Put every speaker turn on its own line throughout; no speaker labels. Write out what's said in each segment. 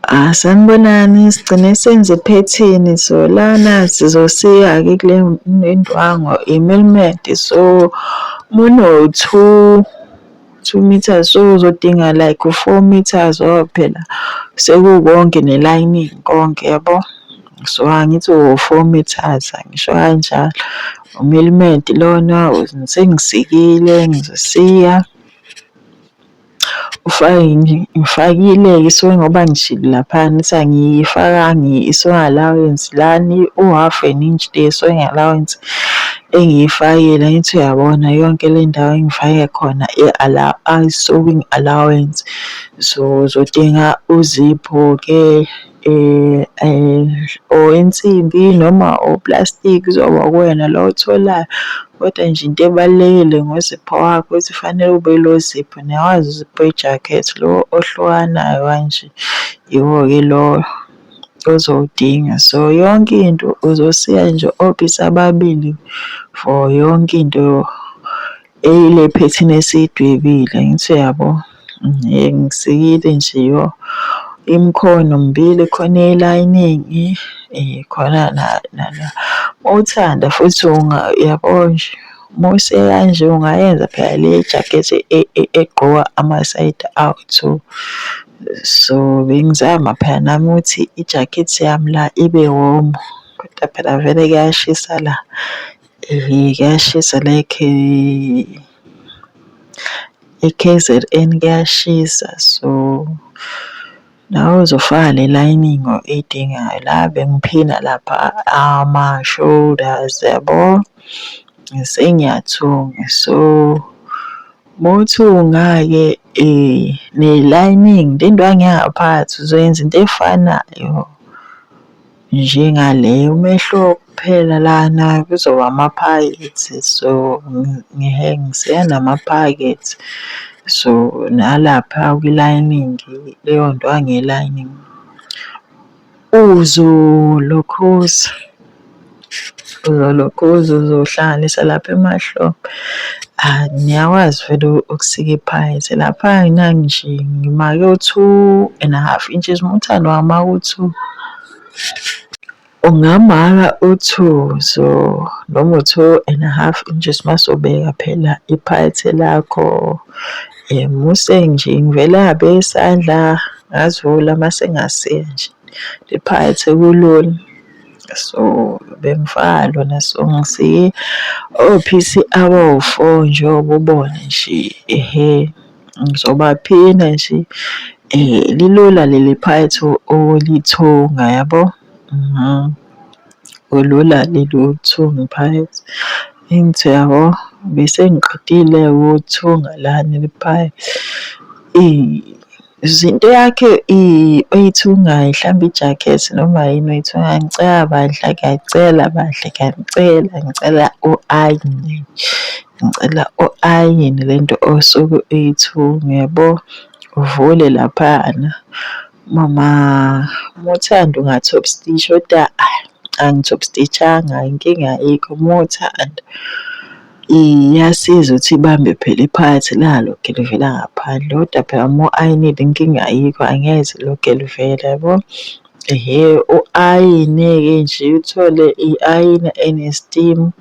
Ah, sanibonani, sigcine senze iphethini. So lana sizosika-ke kule ndwangu i-milimete. So uma uno-two, 2 meters, so uzodinga like u-4 meters ngoba phela sekukonke ne-lining konke, yabo. So angithi u-4 meters, angisho kanjalo. Umilimete lona sengisikile, ngizosika. Ufake, ngifakile-ke so ngoba ngishilo laphayana ukuthi angiyifakanga i-sewing allowance lana, u-half an inch le sewing allowance engiyifakile. Angithi uyabona yonke le ndawo engifake khona i-sewing allowance. So uzodinga uzipho-ke or insimbi noma oplastiki, kuzoba kuwena lo owutholayo. Kodwa nje into ebalulekile ngozipho wakho ukuthi kufanele ube ilo zipho, niyawazi uzipho wejakhethi lo ohlukanayo kanje, iwo-ke lo ozowudinga. So yonke into uzosika nje ophisi ababili for yonke into eyile phethini esiyidwebile, angithi uyabo? Ngisikile nje yo, imikhono mibili, khona i-lining, khona nala. Uma uthanda futhi yabo nje, uma usika kanje ungayenza phela le jakhethi egqokwa ama-side awu-two. So bengizama phela nami ukuthi ijakhethi yami la ibe warm, kodwa phela vele kuyashisa la, kuyashisa la e-KZN kuyashisa. So nawe uzofaka le lining oyidingayo. La bengiphina lapha ama-shoulders, yabo, sengiyathunga. So mawuthunga-ke ne-lining, le ndwangu yangaphakathi uzoyenza into efanayo njengale. Umehluko kuphela lana kuzoba amaphakethe, so ngisika namaphakethe. So nalapha kwi-lining, leyo ndwangu ye-lining uzolokhuza, uzolokhuza, uzohlanganisa lapha emahlombe. Ngiyakwazi vele ukusika iphakethe. Lapha nje ngimake u-2.5 inches, uma uthanda ungamaka u-two. Ungamaka u-two, so noma u-2.5 inches mase ubeka phela iphakethe lakho. Muse nje ngivele ngabeka isandla ngazula mase ngasika nje iphakethe kulula. So bengifaka lona, so ngisike ophisi abawu-four njengoba ubona nje, ehhe, ngizobaphina nje. Lilula leli phakethe ukulithunga, yabo. Kulula leli ukuthunga iphakethe. Angithi uyabo, bese ngiqedile ukuthunga lana leli phakethe. Into yakho oyithungayo hlampe ijakhethi noma yini oyithungayo, ngicela bandla, ngiyacela bandla, ngiyacela, ngicela u-ayine, ngicela u-ayine lento osuke uyithunga, yabo. Uvule laphayana, uma uthanda unga-top stitch kodwa angi-top stitch-anga, inkinga ayikho, uma uthanda. Iyasiza ukuthi ibambe phela iphakethe lingalokhu livela ngaphandle, kodwa phela uma u-ayinile inkinga ayikho, angeze lilokhu livela, yabo. Ehhe, u-ayine-ke nje uthole i-ayina ene-steam,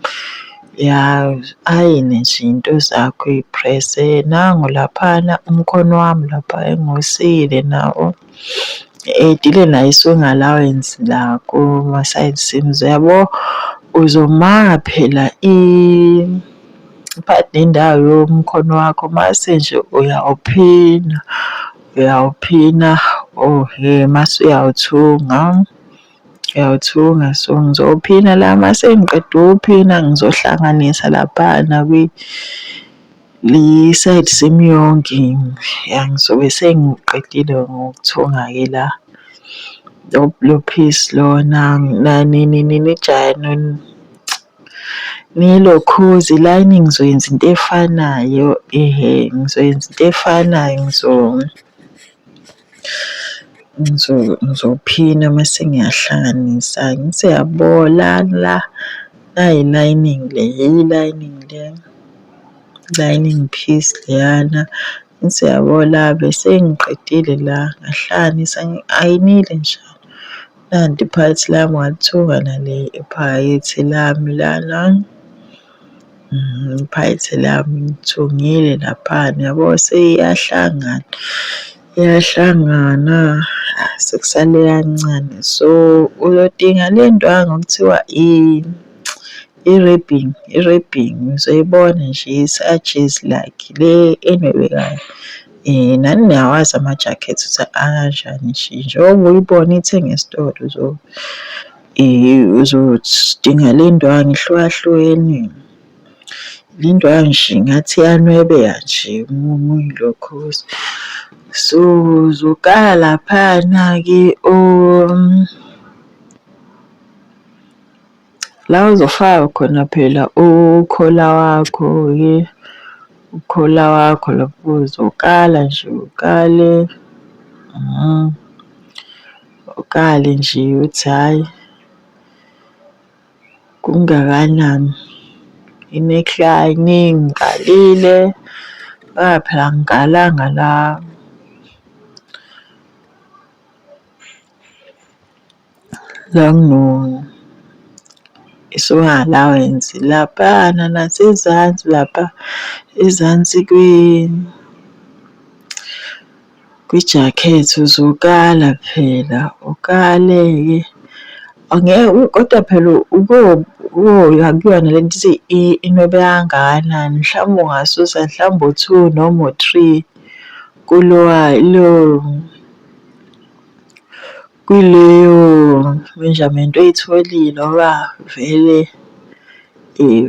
ya ayine nje iy'nto zakho uy'prese. Nangu laphana umkhono wami lapha engiwusikile nawo, ngi-add-ile nayo i-sewing allowance la kuma-side seams, yabo. Uzomaka phela phakathi nendawo yomkhono wakho mase nje uyawuphina, uyawuphina, ohhe mase uyawuthunga, uyawuthunga. So ngizowuphina la mase ngiqeda ukuwuphina ngizohlanganisa laphana le-side seam yonke. Ya, ngizobe sengiqedile ngokuthunga-ke la lo piece lona nilokhuze i-lining ngizoyenza into efanayo, ehhe, ngizoyenza into efanayo, ngizophina mase ngiyahlanganisa. Ngithi uyabo la la, nayi i-lining le, i-lining le, lining piece leyana. Ngithi yabo la besengiqedile la ngahlanganisa ngi-ayinile njalo. Nanti iphakathi lami ngalithunga nale iphakethe lami lana. Iphakethe lami ngithungile laphana yabo seyiyahlangana, iyahlangana sekusale kancane. So, uyodinga le ndwangu okuthiwa i-ribbing, i-ribbing uzoyibona nje isajezi like le enwebekayo. Nani niyawazi amajakhethi ukuthi akanjani nje, njengoba uyibona ithenge esitolo uzodinga le ndwangu ihlukahlukene. Le ndwangu nje ngathi iyanwebeka nje uma uyilokhuza. So, uzokala laphayana-ke la ozofaka khona phela ukhola wakho-ke, ukhola wakho lapho uzokala nje ukale, ukale nje uthi hhayi kungakanani. I-neckline ngikalile, ngoba phela angikalanga la. La allowance laphayana nasezansi lapha ezansi kwijakhethi uzokala phela, ukale-ke. Angeke kodwa phela kuyoya kuyona le nto ithi inwebe kangakanani, mhlawumbe ungasusa mhlawumbe u-two noma u-three kulowa kuleyo measurement oyitholile ngoba vele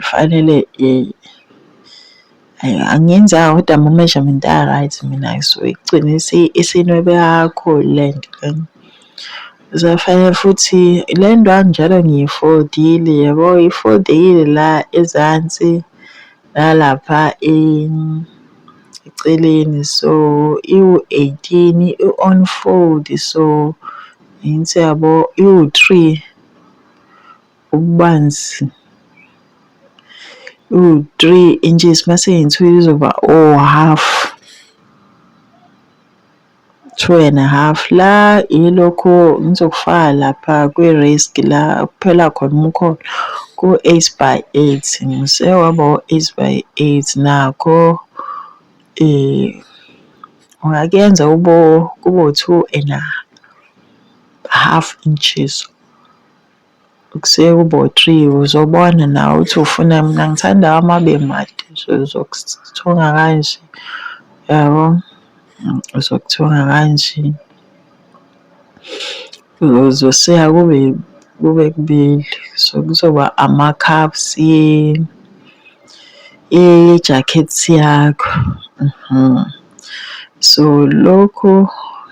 fanele angiyenzanga kodwa ama-measurement a-right mina ngisuke igcine isinwebeka kakhulu le nto lena. Kuzofanele futhi le ndwangu njalo ngiyifodile yabo, ifodekile la ezansi nalapha eceleni so iwu-18 i-on fold so angithi yabo iwu-three ububanzi iwu-three inches mase ngiyithwele izoba o-half two and a half. La yilokhu ngizokufaka lapha kwi-risk la kuphela khona umkhono ku-eight by eight. Ngise waba u-eight by eight nakho ungakuyenza kube u-two and a half inches. Kusuke kube u-three uzobona nawe ukuthi ufuna mina ngithanda awami abe made so uzokuthunga kanje yabo, uzokuthunga kanje. Uzosika kube kube kubili so kuzoba ama-cuffs yejakhethi yakho . So lokhu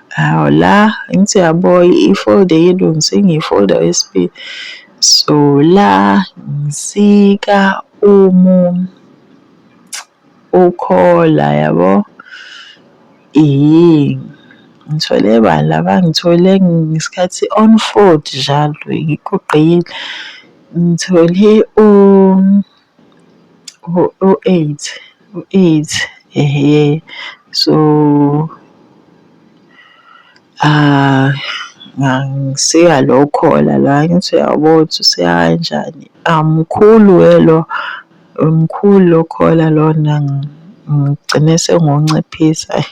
hawu la angithi uyabo i-fold eyilungu sengiyifoda okwesibili. So la ngisika ukhola yabo. Ngithole bani lapha ngithole ngesikhathi on fold njalo ngiguqile. Ngithole u-eight, u-eight ehhe. So ngisika lo khola la angithi uyawubona ukuthi usika kanjani. Mkhulu-ke lo, mkhulu lo khola lona ngigcine sengiwunciphisa.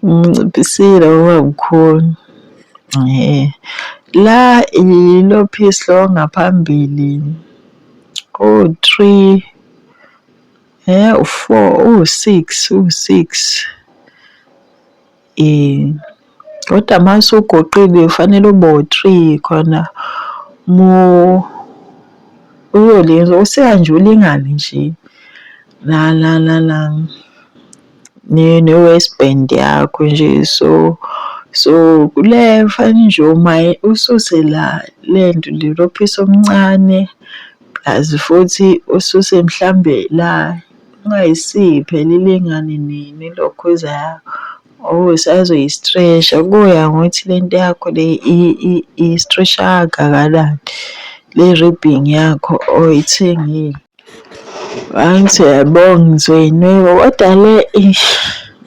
Nginciphisile ngoba mkhulu. Ehhe, la ilo piece lo ngaphambili uwu-three, u-four, uwu-six, uwu-six. Kodwa uma usuwugoqile kufanele ube u-three khona usika nje ulingane nje ne-waistband yakho nje. So, so kule kufanele nje uma ususe la lento le lo piece omncane plus futhi ususe mhlambe la ungayisiki phela ilingane nelokhuza yakho. Ngoba usazoyi-stretch-a kuya ngokuthi le nto yakho le i-stretch-a kangakanani, le ribbon yakho oyithengile. Angithi uyayibona ngizoyinweba kodwa le eish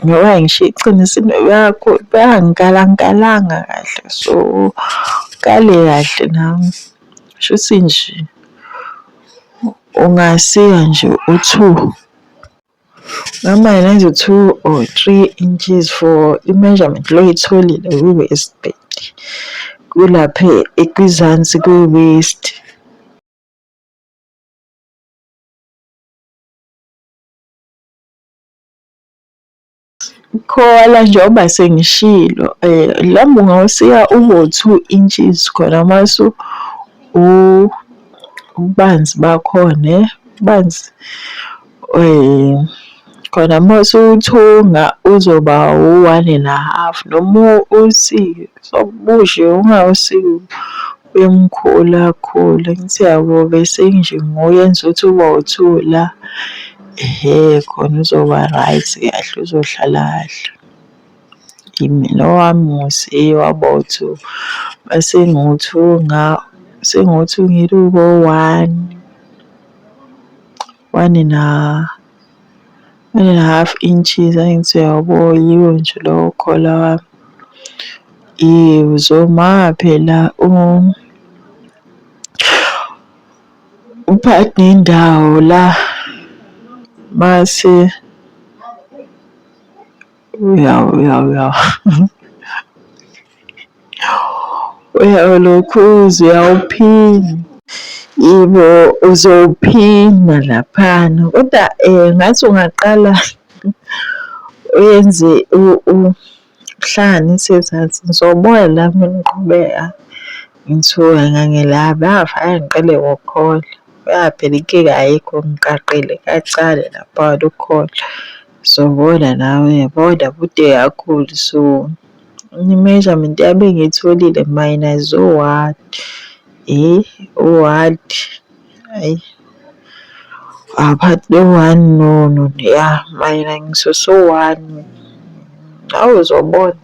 ngoba ngisho iqiniso inwebe kakhulu bangangikala angikalanga kahle so kale kahle nami. Shuthi nje ungasika nje u-two noma ngenza u-two or three inches for i-measurement le oyitholile kwi-waist band. Kulapha ekwizansi kwe-waist. Ikhola njengoba sengishilo mhlawumbe ungawusika ube u-two inches khona mase ububanzi bakhona ububanzi khona masuwuthunga uzoba u-one and a half noma uwusike ushe ungawusiki ube mkhulu kakhulu. Angithi uyabo bese nje ngoyenza ukuthi ube u-two la, ehhe khona uzoba right kahle uzohlala kahle. Mina owami ngiwusike waba u-two, mase ngiwuthunga sengiwuthungile ube u-one, one and a, one and a half inches angithi uyabo yiwo nje lowo khola wami. Uzoma phela uphakathi nendawo la mase uyawulokhuza uyawuphinda. Yebo, uzowuphinda laphana koda ngathi ungaqala uyenze uhlanganise ezansi ngizobona la mengiqhubeka ngithuka ngangilaba ngingafane ngiqale ngokukhola. Ngoba phela inkinga ayikho ngiqaqile kacale laphana ukukhola. Uzobona nawe uyabona mude kakhulu so i-measurement yami engiyitholile minus u-one, u-one hhayi phakathi no-one no no ya mina ngisuse u-one. Nawe uzobona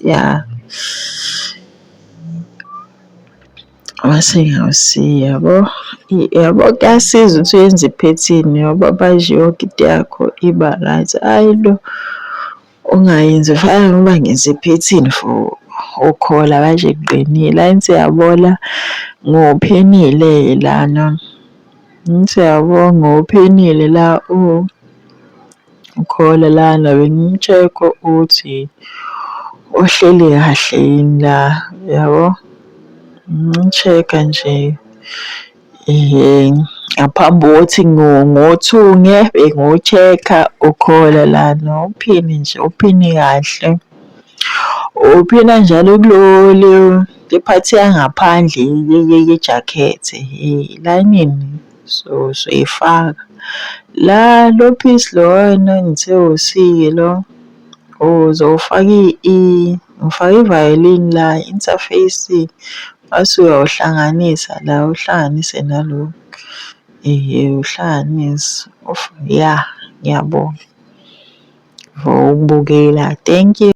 ya. Mase ngiyawusiya yabo, yabo kuyasiza ukuthi uyenze iphethini ngoba manje yonke into yakho iba right. Hhayi lo ungayenzi fana noba ngenza iphethini for ukhola manje ngiqinile. Angithi uyabona ngiwuphinile-ke lana, angithi uyabo ngiwuphinile la ukhola lana bengimu-check-a ukuthi uhleli kahle yini la, uyabo. Ngimu-check-a nje ngaphambi kokuthi ngiwuthunge bengiwu-check-a ukhola lana, uphini nje uphini kahle. Uphina njalo le phathi yangaphandle yejakhethi ilayinini soyifaka. La lo piece lona engithe usike lo uzofaka ngifake ivayolini la interfacing mase uyawuhlanganisa la uhlanganise nalo uhlanganise. Ya, ngiyabonga for ukubukela, thank you.